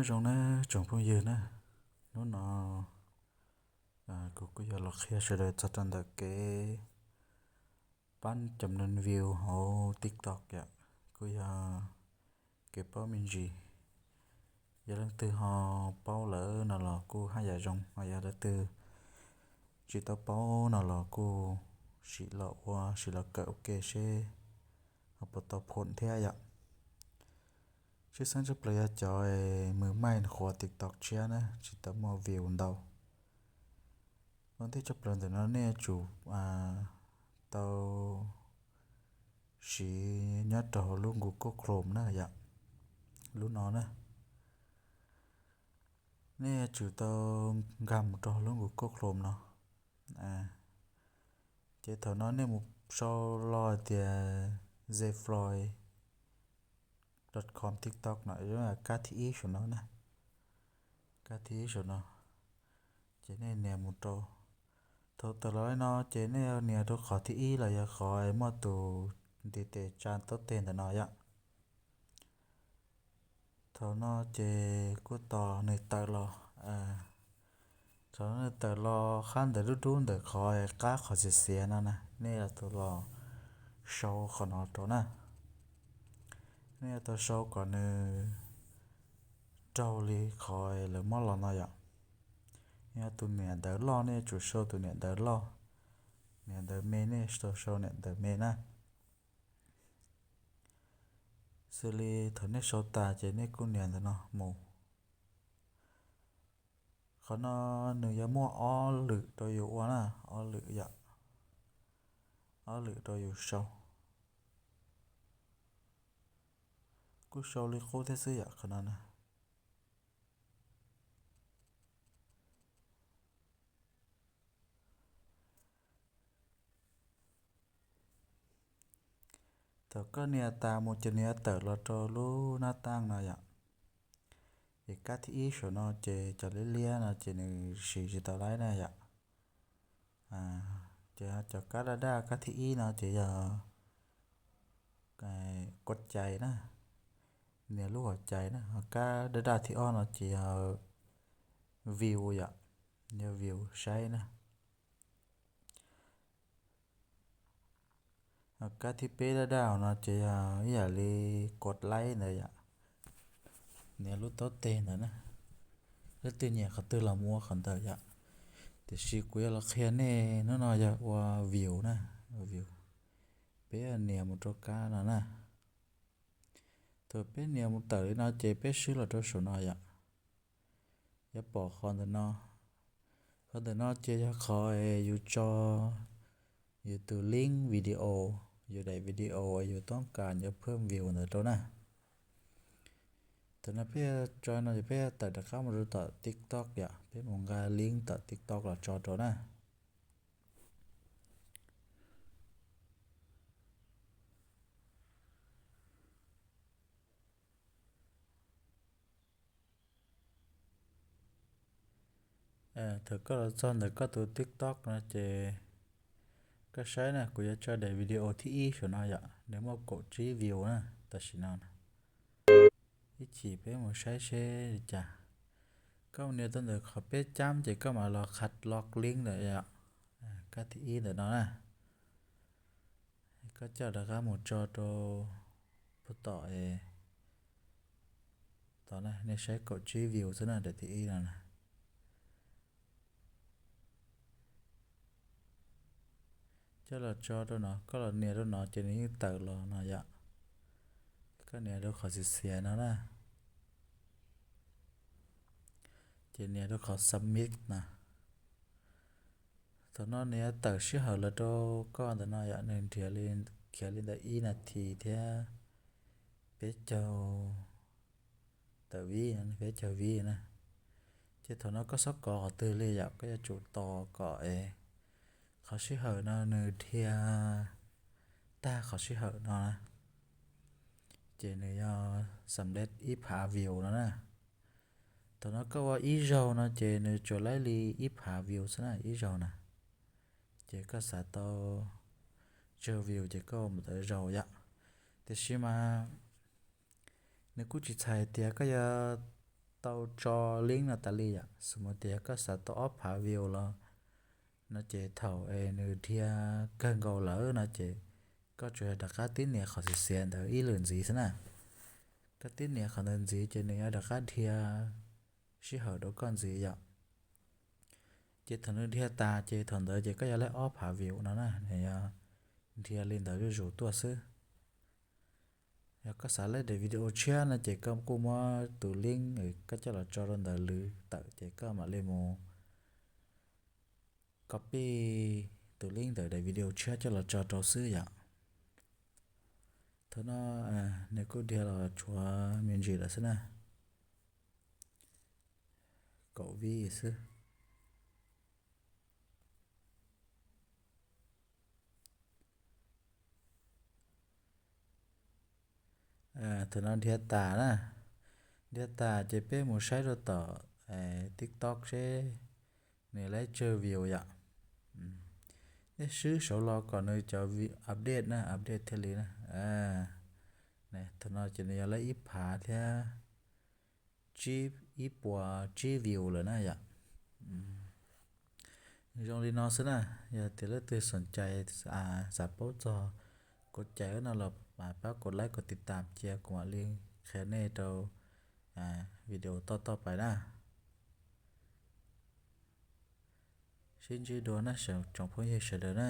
Nyob zoo nawb tsoom phooj ywg na, hnub no kuv kuj yuav los qhia sawv daws txog rau ntawm kev pab cov neeg view hauv TikTok yom, kuj yog kev paub me ntsis. Yog leej twg ho paub lawm no los kuj haj yam zoo, ho yog leej twg tsis tau paub no los kuj sim los ua, sim los kawm ua ke seb ho puas tau phoom thiab yom. Tshwj xeeb tshaj plaws yog cov mws maij qhuav TikTok tshiab na, tsis tau muaj view ntau. Ua ntej tshaj plaws ntawm no nej yuav tsum tau siv nyob rau hauv lub Google Chrome na yom. Lub no na, nej yuav tsum tau nkag mus rau hauv lub Google Chrome no. Ces thaum no nej mus sau lo hais tias zefloid dot com TikTok no, kab thib ib saum no na, kab thib ib saum no. Ces nej nias mus rau, thaum tawm los li no ces nej nias rau qhov thib ib los yog qhov muaj tus ntiv tes tsa taub teg ntawm no yom. Thaum no ces kuj tos nws tawm los, thaum nws tawm los qab ntawm dub dub ntawm qhov qab qhov xiav xiav no na, nej yuav tau los sau qhov no rau na. Nej yuav tau sau kom nws raug li qhov lawv muab los no yom. Yog tus niam ntawv loj nej yuav tsum sau tus niam ntawv loj, niam ntawv me nej tau sau niam ntawv me na. Xws li thaum nej sau tas ces nej kuj nias ntawm no mus. Qhov no nws yuav muaj ob lwm rau yus ua na, ob lwm yom, ob lwm rau yus sau. Kuj sau li qub thiab xwb yom qhov no na. Thaum koj nias tas mus ces nws yuav tawm los rau lub nab taj no yom. Ces kab thib ib saum no ces cov liab liab no ces nws siv tsis tau laib na yom. Ces cov kab daj daj kab thib ib no ces yog quav cais na, nias lub quav cais na. Ho kab daj daj thib ob no ces yog view yom, yog view saib na. Ho kab thib peb daj daj no ces yog ib yam li quav laib ntawd yom, nias lub taub teg ntawd na. Leej twg nyiam qhov twg los mus ua qhov ntawd yom. Tiam sis kuv yuav los qhia nej hnub no yog ua view na, ua view. Peb nias mus rau kab no na. Thaum peb nias mus tawm li no ces peb swb los rau saum no yom. Yuav pom qhov ntawm no, qhov ntawm no ces yog qhov yus tso yus tus link video, yus daim video uas yus toob kas yuav phwj view ntawd rau na. Thaum no peb tso no ces peb tawm rov qab mus rau tom TikTok yom, peb mus nqa link tom TikTok los tso rau na. Thaum koj los txog ntawm koj tus TikTok no ces koj saib na, kuv yuav tso daim video thib ib saum no yom, nws muaj kaum tsib view na tam sim no. Ib chim peb mus saib seb li cas. Koj mus nias tau ntawm qhov peb cab ces koj mam los qhab log link ntawm yom, kab thib ib ntawm no na. Koj coj rov qab mus tso rau puag tom, tom na, nej saib kaum tsib view xwb na, daim thib ib no na. Coj los tso rau no, koj los nias rau no ces nws yeej tawm los no yom. Koj nias rau qhov xiav xiav no na, ces nias rau qhov submit na. Thaum no nws yuav tawm sij hawm los rau koj ntawm no yom, nws nrhiav li, khiav li ntawm ib nas this thiab peb caug tawm vib, peb caug vib na. Ces thaum no koj xob kov qhov twg li yom, koj yuav tsum tos kom qhov sij hawm no nws dhia tag qhov sij hawm no na, ces nws yog xam lej ib phav view no na. Thaum no koj ua ib zaug no ces nws tsuas laib li ib phav view xwb na, ib zaug na. Ces koj xav tau tsawg view ces koj ua mus tau zaus yom. Tiam sis mas nws kuj tsis txhais tias koj yuav tau tso link no tas li yom. Xws li tias yog koj xav tau ob phav view los no ces thaum es nws dhia kawg nkaus lawm no ces koj tsuas yog rov qab tib nias qhov xiav xiav ntawd ib lwm ntxiv xwb na. Koj tib nias qhov ntawd ntxiv ces nws yuav rov qab dhia sij hawm rau koj ntxiv yom. Ces thaum nws dhia tas ces thaum ntawd ces koj yuav laib ob phav view no na, nws yuav dhia li ntawd zuj zus tuaj xwb. Yog koj xav laib daim video tshiab no ces koj kuj muab tus link koj coj los tso rau ntawm lwm tawm ces koj mam li mus copy tus link ntawm daim video tshiab coj los tso rau xwb yom. Thaum no nws kuj dhia los tshuav me ntsis lawm xwb na, kaum vib xwb. Thaum no dhia tas na, dhia tas ces peb mus saib rau tom TikTok seb nws laib tsawg view yom. Nej swb saud los kom nws cov update na, update thiaj li na. Thaum no ces nws yog laib ib phav thiab tsib, ib puas tsib view lawm na yom. Zoo li no xwb na, yog tias leej twg xoom cai xav paub txog kuv cai no los pab kuv like kuv tiv tam cia kuv mam li qhia nej rau video toj toj pais na. Sib ntsib dua na tsoom phooj ywg sawv daws na.